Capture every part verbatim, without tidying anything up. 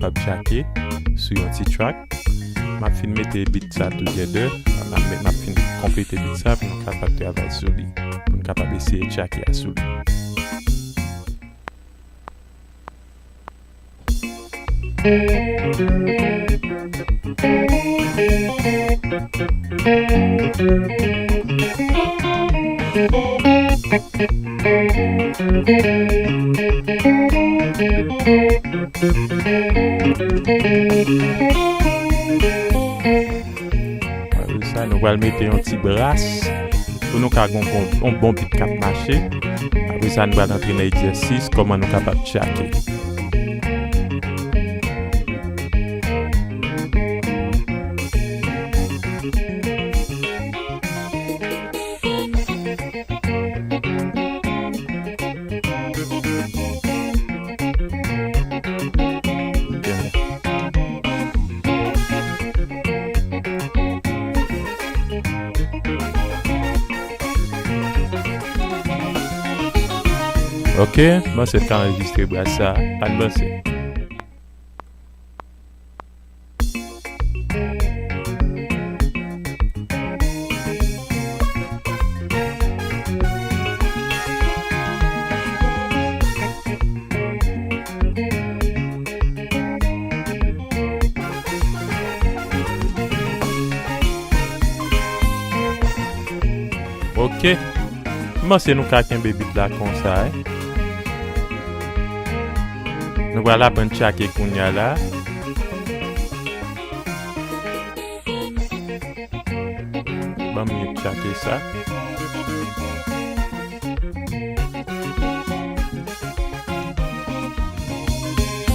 kapab tchake sou yon ti track. M ap fin mete beat sa together, m ap, m ap fin konplete beat sa pou nou kapab travay sou li, pou nou kapab eseye tchake a sou li. Apre sa, nou pral mete yon ti bras pou nou ka gon, gon, yon bon beat k ap mache. Apre sa, nou pral antre nan egzèsis kòman nou kapab tchake. Ok, m panse l ka anrejistre bras sa, pa n panse. Ok. M panse nou ka kenbe beat la konsa, wi. Nou pral aprann tchake kounya la. Ban m mute tchake sa.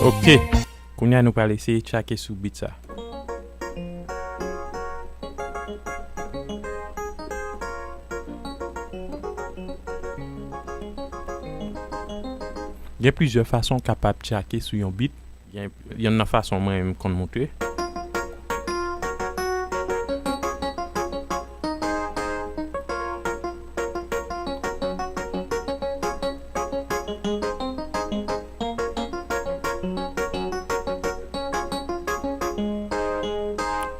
Ok. Kounya nou pral eseye tchake sou beat sa. Gen plizyè fason w kapab tchake sou yon beat. Gen yonn nan fason mwen menm m konn montre.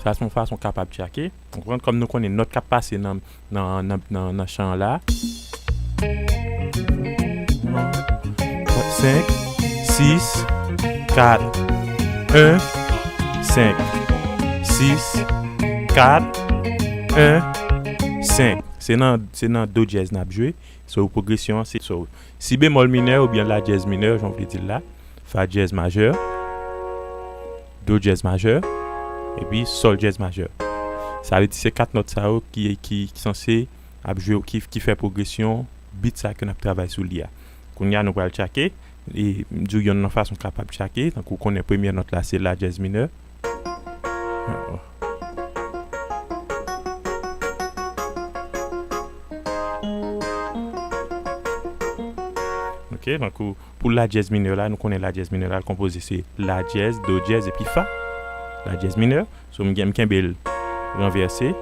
Sa se yon fason w kapab tchake. Ou konprann? Kòm nou konnen nòt k ap pase nan, nan, nan, nan, nan chan an la. Senk, sis, kat, en, senk, sis, kat, en, senk. Se nan, se nan do dyèz n ap jwe. So, pwogresyon an, se, so, si bemòl minè oubyen la dyèz minè, jan w vle di l la, fa dyèz majè, do dyèz majè, epi sòl dyèz majè. Sa vle di se kat nòt sa yo ki, ki, ki sanse ap jwe, ki, ki fè pwogresyon beat sa ke n ap travay sou li a. Kounye a, nou pral tchake, e m di w yonn nan fason w kapab tchake, tankou w konnen premyè nòt la se la dyèz minè. Ok, tankou pou la dyèz minè la, nou konnen la dyèz minè la, l konpoze se la dyèz, do dyèz epi fa. La dyèz minè. So, m gen, m kenbe l ranvèse.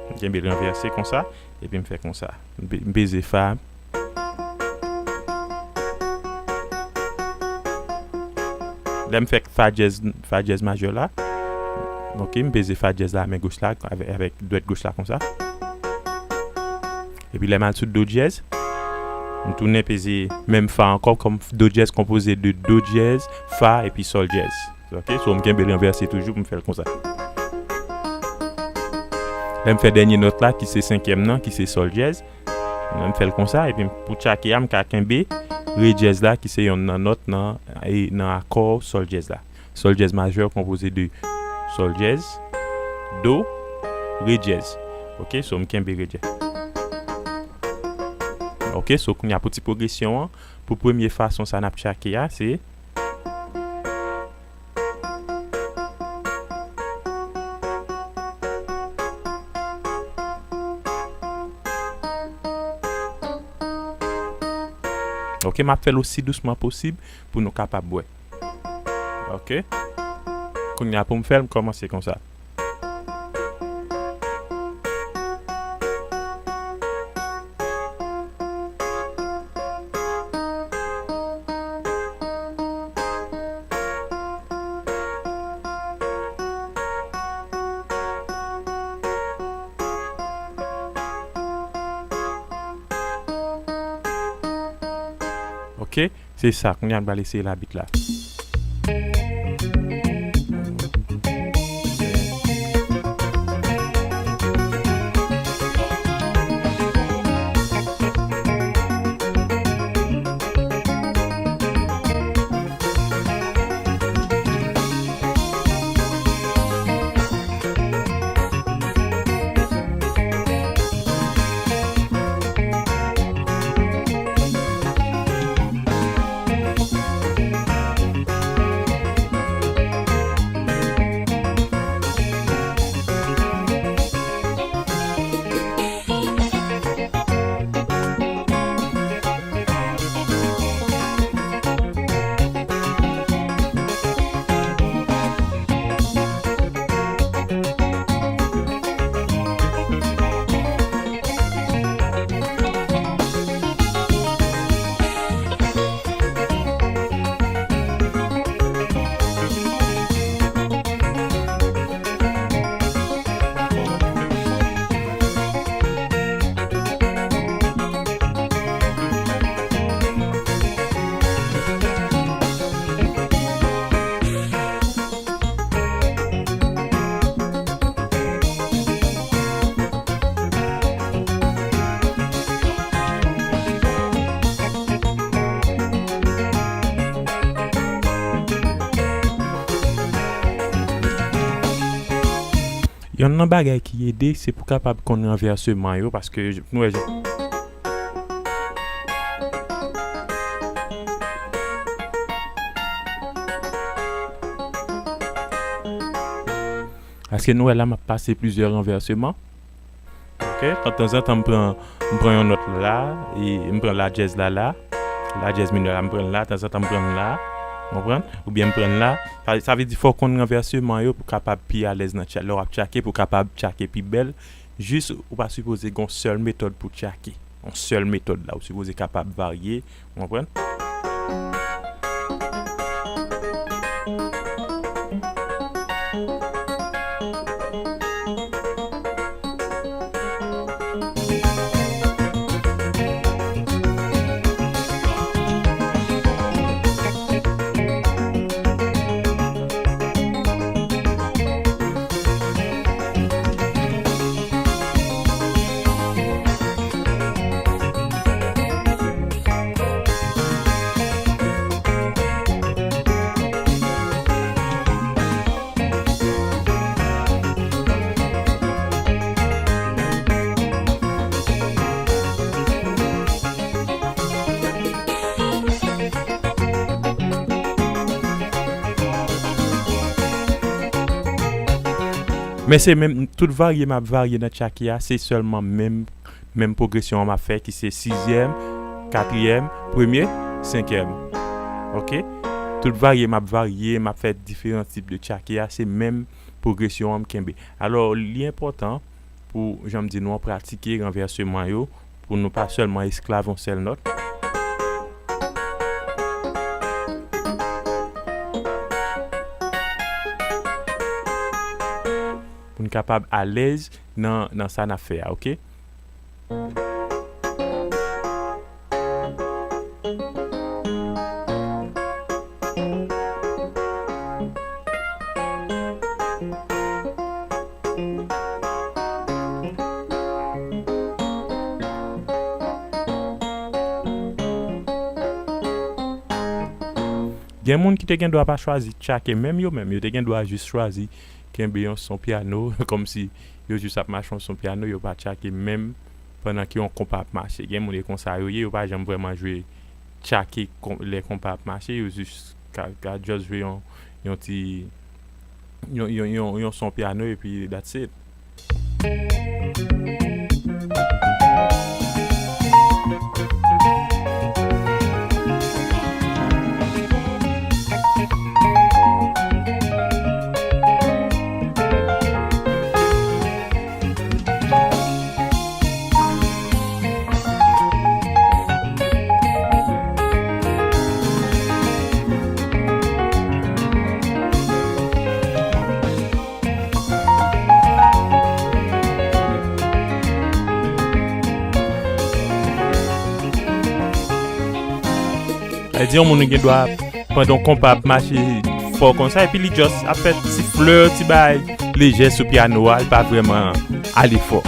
M kenbe l ranvèse konsa. Epi m fè konsa. M pe-, m peze fa. Lè m fè fa dyèz, fa dyèz majè la. Ok, m peze fa dyèz la, men goch la, avè-, avèk dwèt goch la konsa. Epi lè m al sou do dyèz, m tounen peze menm fa ankò, kòm do dyèz konpoze de do dyèz, fa epi sòl dyèz. Ok, so m kenbe l ranvèse toujou pou m fè l konsa. Lè m fè dènye nòt la, ki se senkyèm nan, ki se sòl dyèz, lè m fè l konsa, epi pou tchake a, m ka kenbe re dyèz la, ki se yonn nan nòt nan, e, nan akò sòl dyèz la. Sòl dyèz majè konpoze de sòl dyèz, do, re dyèz. Ok, so m kenbe re dyèz. Ok, so kounye a pou ti pwogresyon an, pou premye fason sa n ap tchake a, se Ok, m ap fè l osi dousman posib pou nou kapab wè. Ok. Kounye a pou m fè l, m kòmanse konsa. Ok, se sa. Kounye a, n pral eseye labit la. Yonn nan bagay ki ede, se pou kapab konn ranvèseman yo, paske nou wè, paske nou wè la, m ap pase plizyè ranvèseman. Ok, tan, tanzantan, m pran, m pran yon nòt la, e m pran la dyèz la, la, la dyèz minè la, m pran l la, tanzantan, m pran l la, w konprann? Oubyen m pran l la. Sa, sa vle di, fò w konn ranvèseman yo pou w kapab pi alèz nan tcha-, lè w ap tchake, pou w kapab tchake pi bèl. Jis, ou pa sipoze gen yon sèl metòd pou tchake. Yon sèl metòd la, ou sipoze kapab varye, w konprann? Men se menm, tout varye m ap varye nan tchake a, se sèlman menm, menm pwogresyon an m ap fè, ki se sizyèm, katriyèm, premye, senkyèm. Ok? Tout varye m ap varye, m ap fè diferan tip de tchake a, se menm pwogresyon an m kenbe. Alò, li enpòtan pou, jan m di nou an, pratike ranvèseman yo, pou nou pa sèlman esklav yon sèl nòt. Pou n kapab alèz nan, nan sa n ap fè a, ok? Gen moun ki te gen dwa pa chwazi tchake menm yo menm, yo te gen dwa jis chwazi kenbe yon son pyano, kòmsi yo jis ap mache yon son pyano, yo pa tchake menm pandan ke yon konpa ap mache. Gen moun e konsa yo ye, yo pa janm vrèman jwe tchake kon-, lè konpa ap mache, yo jis ka, ka just jwe yon, yon ti, yon, yon, yon, yon son pyano epi that's it. Lè di yon moun gen dwa pandan yon konpa ap mache fò konsa, epi li just ap fè ti flè, ti bagay lejè sou pyano a, li pa vrèman ale fò.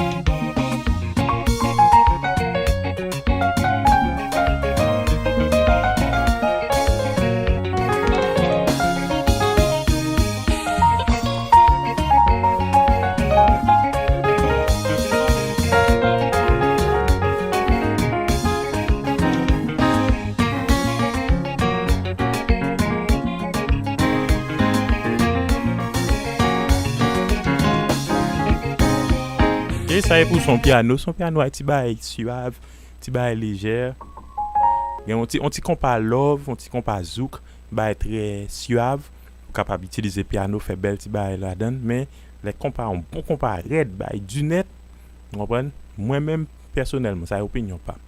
E sa e pou son pyano, son pyano a ti bagay syav, ti bagay lejè. Gen yon ti, yon ti konpa love, yon ti konpa zouk, bagay trè syav. Ou kapab itilize pyano, fè bèl ti bagay ladan l, men lè konpa, yon bon konpa rèd, bagay di nèt, ou konprann? Mwen menm, pèsonèlman, sa e opinyon pa m.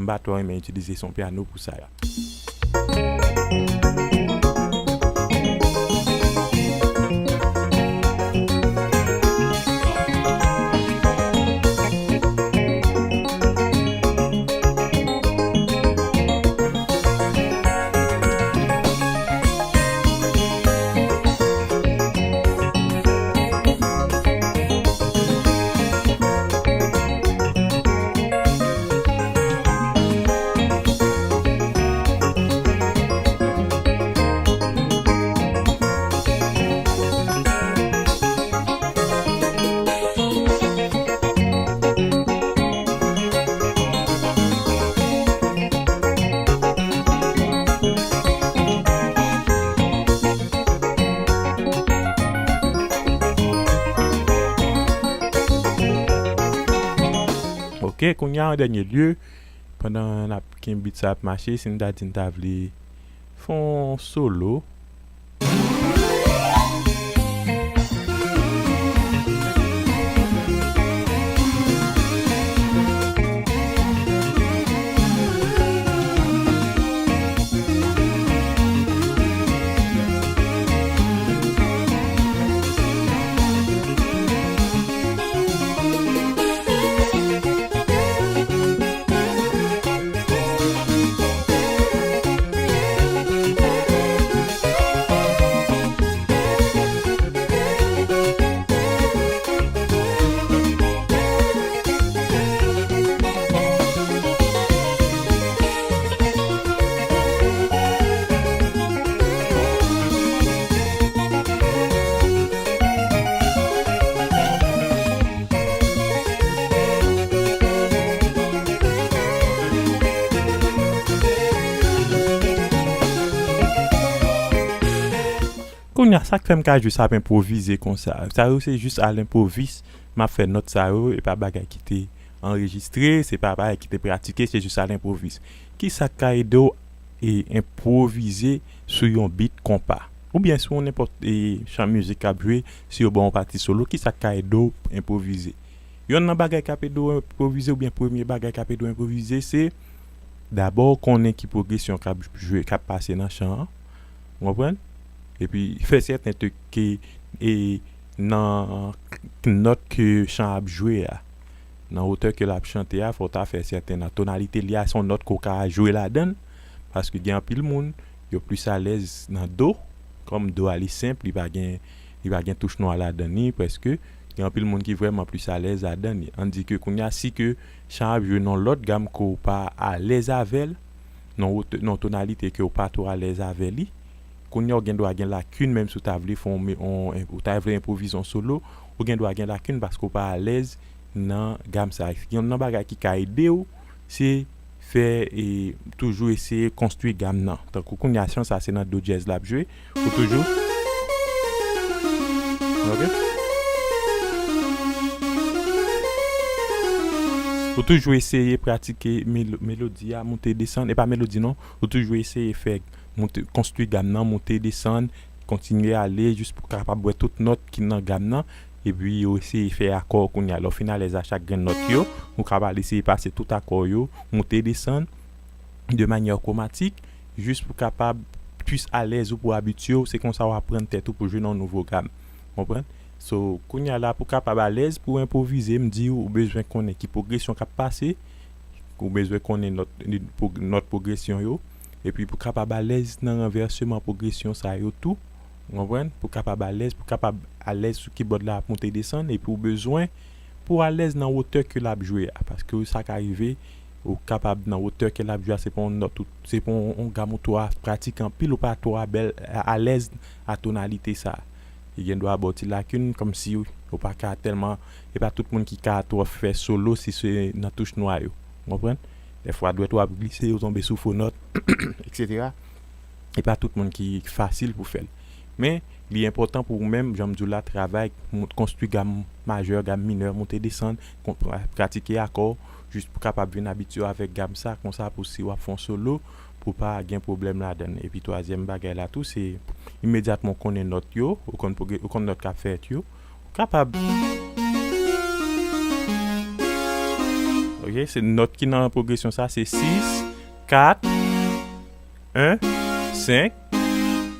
M pa twò renmen itilize son pyano pou sa a. Ok, kounye a, an dènye lye, pandan n ap, ken beat sa ap mache, si n ta di n ta vle fè yon solo. Kounye a, sa k fè m ka jis ap enpwovize konsa? Sa yo se jis alenpwovis. M ap fè nòt sa yo, e pa bagay ki te anrejistre, se pa bagay ki te pratike, se jis alenpwovis. Ki sa k ka ede w e enpwovize sou yon beat konpa? Oubyen sou nenpòt e chan mizik k ap jwe, si yo ba w yon pati solo, ki sa k ka ede w enpwovize? Yonn nan bagay k ap ede w enpwovize, oubyen premye bagay k ap ede w enpwovize, se dabò konnen ki pwogresyon k ap jwe, k ap pase nan chan an. Ou konprann? Epi fè sèten te ke e nan nòt ke chan ap jwe a, nan wotè ke l ap chante a, fò w ta fè sèten nan tonalite li a, se yon nòt ke w ka jwe ladan l. Paske gen anpil moun, yo plis alèz nan do, kòm do a li senp, li pa gen, li pa gen touch nwa ladan li, prèske. Gen anpil moun ki vrèman plis alèz ladan li. Ann di ke kounye a, si ke chan ap jwe nan lòt gam ke w pa alèz avè l, nan wotè, nan tonalite ke w pa twò alèz avè li, kounye a w gen dwa gen lakin, menm si w ta vle fè yon, yon, ou ta vle enpwovize yon solo, ou gen dwa gen lakin paske w pa alèz nan gam sa. Youn nan bagay ki ka ede w, se fè e toujou eseye konstwi gam nan. Tankou kounye a, chan sa se nan do dyèz l ap jwe, ou toujou, ok? Ou toujou eseye pratike melo-, melodi a, monte desann, e pa melodi non, ou toujou eseye fè monte, konstwi gam nan, monte desann, kontinye ale jis pou w kapab wè tout nòt ki nan gam nan, epi ou eseye fè akò kounye a. Lè w fin alèz a chak grenn nòt yo, ou kapab eseye pase tout akò yo, monte desann, de manyè kwomatik, jis pou w kapab plis alèz ou pou abitye w, se konsa w aprann tèt ou pou jwe nan yon nouvo gam. Konprann? So, kounye a la, pou w kapab alèz, pou w enpwovize, m di w, ou bezwen konnen ki pwogresyon k ap pase, ou bezwen konnen nòt, nòt pwogresyon yo, Epi pou kapab alèz nan ranvèseman pwogresyon sa yo tou, ou konprann? Pou kapab alèz, pou kapab alèz sou kibòd la ap monte desann, epi ou bezwen pou alèz nan wotè ke l ap jwe a, paske sa ka rive ou kapab nan wotè ke l ap jwe a, se pa yon nòt ou, se pa yon, yon gam ou twò pratik anpil, ou pa twò bèl, alèz a tonalite sa. Li gen dwa ba w ti lakin, kòmsi ou pa ka tèlman, e pa tout moun ki ka twò fè solo si se nan touch nwa yo. Ou konprann? Dèfwa dwèt ou ap glise, ou tonbe sou fo nòt, etsetera. E pa tout moun ki fasil pou fè l. Men, li enpòtan pou ou menm, jan m di w la, travay, mont-, konstwi gam majè, gam minè, monte desann, kon-, pra-, pratike akò, jis pou kapab vin abitye w avèk gam sa, konsa pou si w ap fè yon solo, pou pa gen pwoblèm ladan l. Epi twazyèm bagay la tou, se imedyatman w konnen nòt yo, ou konn pwogre-, ou konn nòt k ap fèt yo, ou kapab. Ok, se nòt ki nan pwogresyon sa, se sis, kat, en, senk.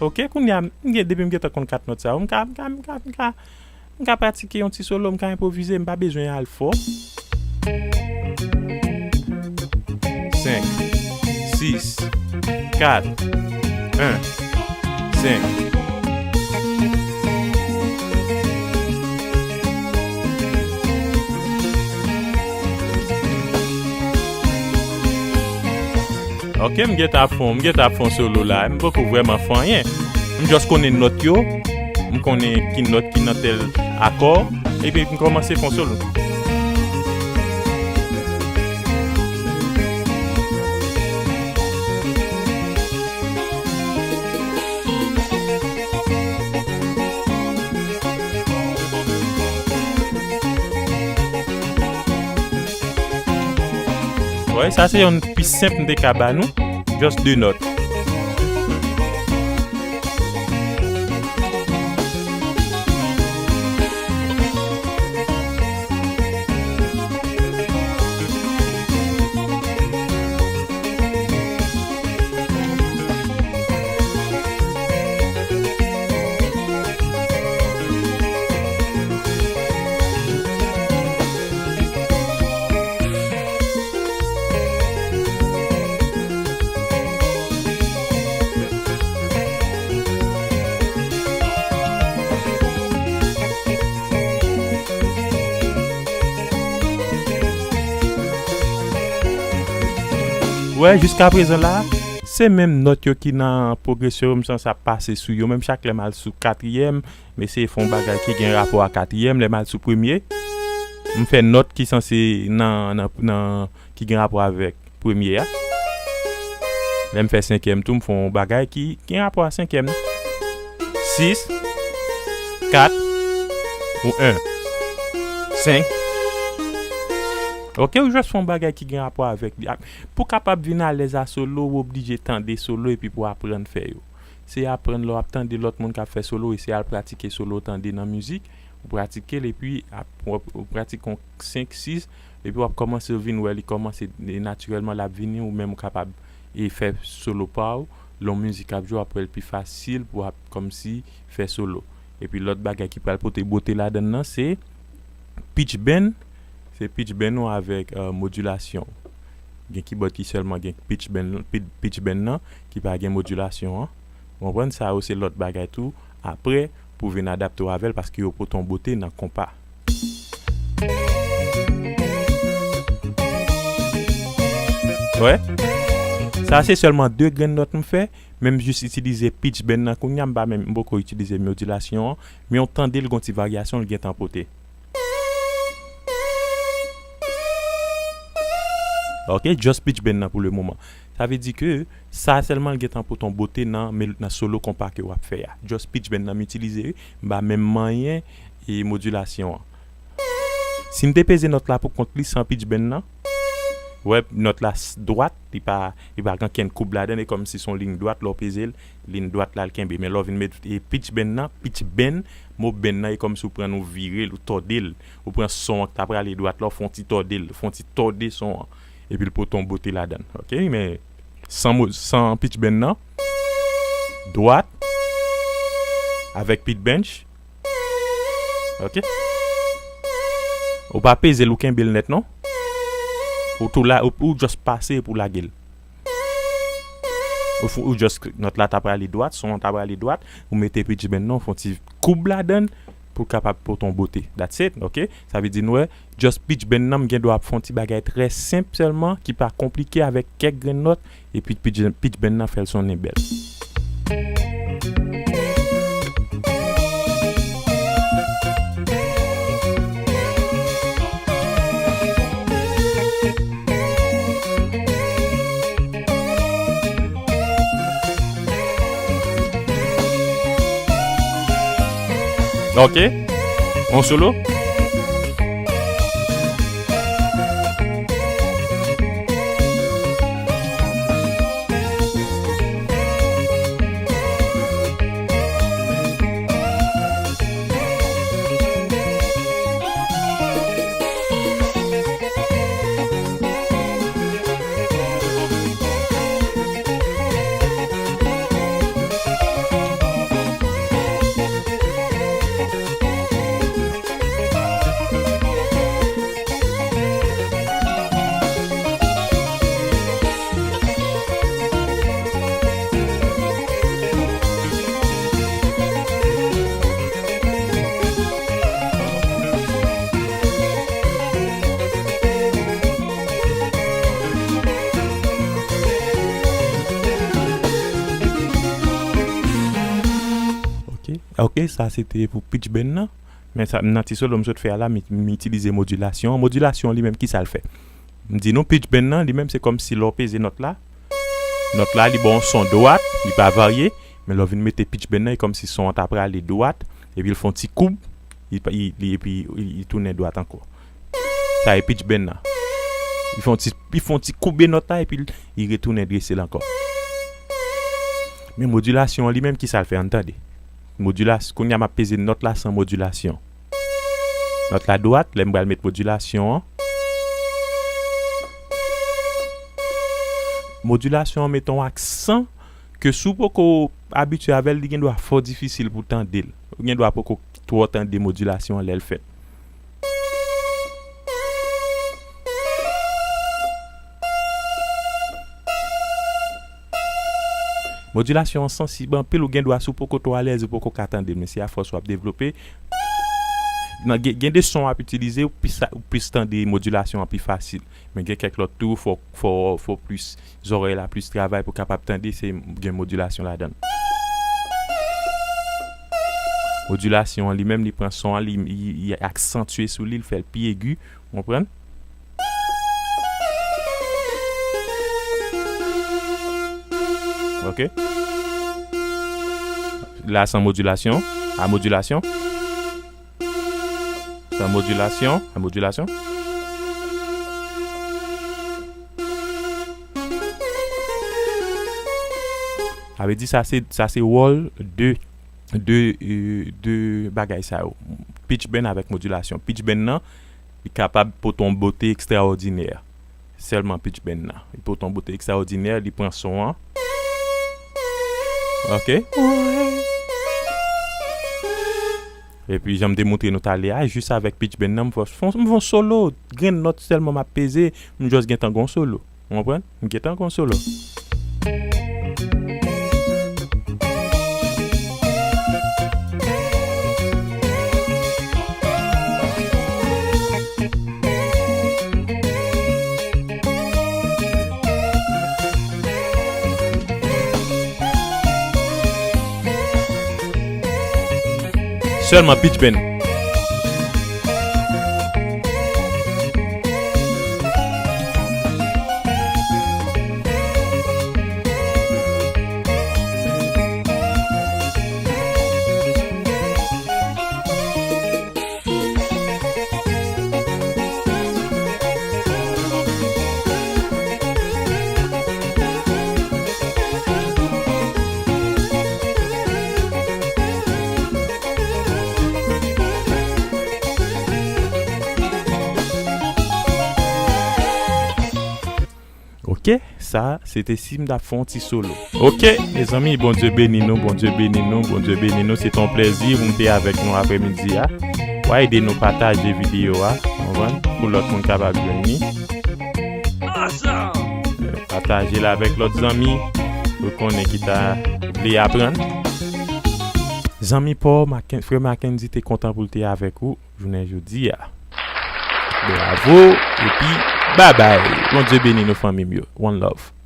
Ok, kounye a, m gen, depi m gentan konn kat nòt sa yo, m ka, m ka, m ka, m ka, m ka pratike yon ti solo, m ka enpwovize, m pa bezwen al fò. Senk, sis, kat, en, senk. Ok, m gentan ap fè, m gentan ap fè yon solo la. M poko vrèman fè anyen. M just konnen nòt yo. M konnen ki nòt ki nan tèl akò. Epi m kòmanse fè yon solo. Wè, sa se yon pi senp m te ka ba nou. Just de nòt. Wè, jiska prezan la, se menm nòt yo ki nan pwogresyon yo, m sanse ap pase sou yo. Menm chak lè m al sou katriyèm, m eseye fè yon bagay ki gen rapò a katriyèm. Lè m al sou premye, m fè nòt ki sanse nan, nan, nan, ki gen rapò avèk premye a. Lè m fè senkyèm tou, m fè yon bagay ki gen rapò a senkyèm nan. Sis, kat, ou en, senk. Ok, ou just fè yon bagay ki gen rapò avèk li. Ap-, pou kapab vin alèz a solo, ou oblije tande solo epi pou aprann fè yo. Se aprann lè w ap tande lòt moun k ap fè solo, eseye al pratike solo w tande nan mizik, ou pratike l epi ap-, w ap, ou pratike yon senk, sis, epi w ap kòmanse vin wè li kòmanse e natirèlman l ap vini, ou menm ou kapab e fè solo pa w, lè yon mizik ap jwe, w ap wè l pi fasil pou w ap kòmsi fè solo. Epi lòt bagay ki pral pote bote ladan l nan, se pitch bend, se pitch bend ou avèk, euh, modilasyon. Gen kibòd ki sèlman gen pitch bend, pit-, pitch bend nan, ki pa gen modilasyon an. Ou konprann? Sa yo se lòt bagay tou. Apre, pou vin adapte w avè l, paske yo pote yon bote nan konpa. Wè? Sa se sèlman de grenn nòt m fè, men m jis itilize pitch bend nan kounye a, m pa menm, m poko itilize modilasyon an, men w tande l gon ti varyasyon l gentan pote. Ok, just pitch bend nan pou le moman. Sa vle di ke sa sèlman l gentan pote yon bote nan, nan solo konpa ke w ap fè a. Just pitch bend nan m itilize, m pa menm manyen e modilasyon an. Si m te peze nòt la pou kont li san pitch bend nan, wè nòt la s-, dwat, li pa, li pa gen kenn koub ladan l, e kòmsi se yon liy dwat, lè w peze l, liy dwat la l kenbe. Men lè w vin met, e, pitch bend nan, pitch bend, mo bend nan, e kòmsi w pran l, ou vire l, ou tòde l, ou pran son an k ta prale dwat la, ou fè yon ti tòde l, ou fè yon ti tòde son an, epi l pote yon bote ladan l. Ok, men san mo-, san pitch bend nan, dwat, avèk pitch bend, ok? Ou pa peze l, ou kenbe l nèt, non? Ou tou la, ou, ou just pase epi w lage l. Ou, fou- ou just nòt la ta prale dwat, son an ta prale dwat, ou mete pitch bend nan, ou fè yon ti koub ladann pou l kapab pote yon bote. That's it, ok? Sa vle di nou wè, just pitch bend nan, m gen dwa ap fè yon ti bagay trè senp sèlman, ki pa konplike avèk kèk grenn nòt, epi pitch, pitch bend nan fè l sonnen bèl. Ok. On solo. Ok, ok, sa se te pou pitch bend nan. Men sa, nan ti solo m sot fè a la, m, m itilize modilasyon. Modilasyon li menm, ki sa l fè? M di nou, pitch bend nan, li menm, se kòmsi lè w peze nòt la, nòt la, li ba w yon son dwat, li pa varye, men lè w vin mete pitch bend nan, e kòmsi son an ta prale dwat, epi l fè yon ti koub, li, li, li, epi li, li tounen dwat ankò. Sa e pitch bend nan. Li fè yon ti, li fè yon ti koube nòt la, epi li retounen drese l ankò. Men modilasyon an li menm, ki sa l fè? Ann tande. Modilas-, kounye a m ap peze nòt la san modilasyon. Nòt la dwat, lè m pral met modilasyon an. Modilasyon an met yon aksan ke si w poko abitye avè l, li gen dwa fò difisil pou w tande l. Ou gen dwa poko twò tande modilasyon an lè l fèt. Modilasyon an sansib anpil, ou gen dwa, si w poko twò alèz, ou poko ka tande l, men se afòs w ap devlope. Nan, gen, gen de son w ap itilize, ou plis, ou plis tande modilasyon an pi fasil. Men gen kèk lòt tou, fò, fò, fò plis, zòrèy la plis travay pou kapab tande, se gen modilasyon ladan l. Modilasyon an li menm, li pran son an, li, li, li aksantye sou li, li fè l pi egi, w konprann? Ok. La, san modilasyon, a modilasyon. San modilasyon, a modilasyon. Sa vle di sa se, sa se wòl de, de, euh, de bagay sa yo. Pitch bend avèk modilasyon. Pitch bend nan, li kapab pote yon bote ekstraòdinè. Sèlman pitch bend nan. Li pote yon bote ekstraòdinè, li pran son an. Ok. Epi, jan m te montre nou talè a, jis avèk pitch bend nan, m fè, m fè yon solo, grenn nòt sèlman m ap peze, m just gentan gon solo. Ou konprann? M gentan gon solo. Sèlman pitch bend. Ok, sa, se te si m t ap fè yon ti solo. Ok, mezanmi, Bondye beni nou, Bondye beni nou, Bondye beni nou. Se te yon plèzi pou m te avèk nou aprèmidi a. W a ede nou pataje videyo a, w konprann? Pou lòt moun kapab jwenn li. Pataje l avèk lòt zanmi. ou konnen ki ta vle aprann. Zanmi pa w, Maken-, frè Mackendy te kontan pou l te avèk ou jounen jodi a. Bravo, epi babay. Bondye beni nou fanmi m yo. One love.